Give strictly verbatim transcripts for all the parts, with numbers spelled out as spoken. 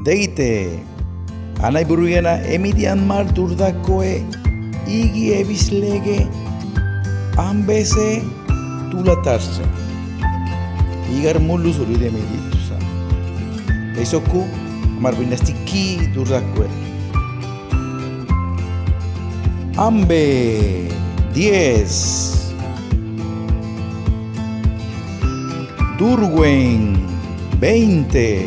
Teite, anai buruiana Emidian mar Durdakkue, igi ebis lege, ambese, Tulatar se. Igar mulus uri de Emidi tusa. Eisoku, amar binasti ki Durdakkue. Ambe, diez. Duruen, veinte.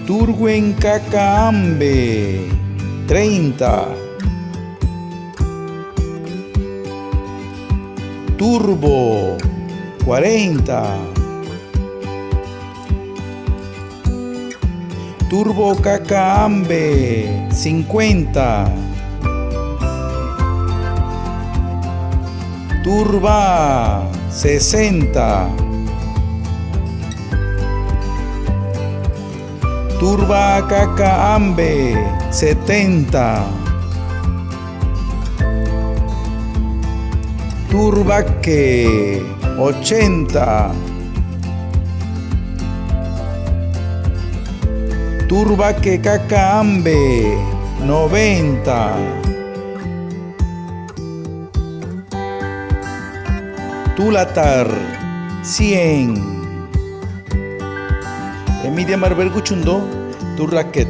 Duruen kaka ambe, treinta. Turbo, cuarenta. Turbo kaka ambe, cincuenta. Turba, sesenta. Turba kaka ambe, setenta. Turbake, ochenta. Turbake kaka ambe, noventa. Tulatar, cien. Emidia mar berguchundu, Turraket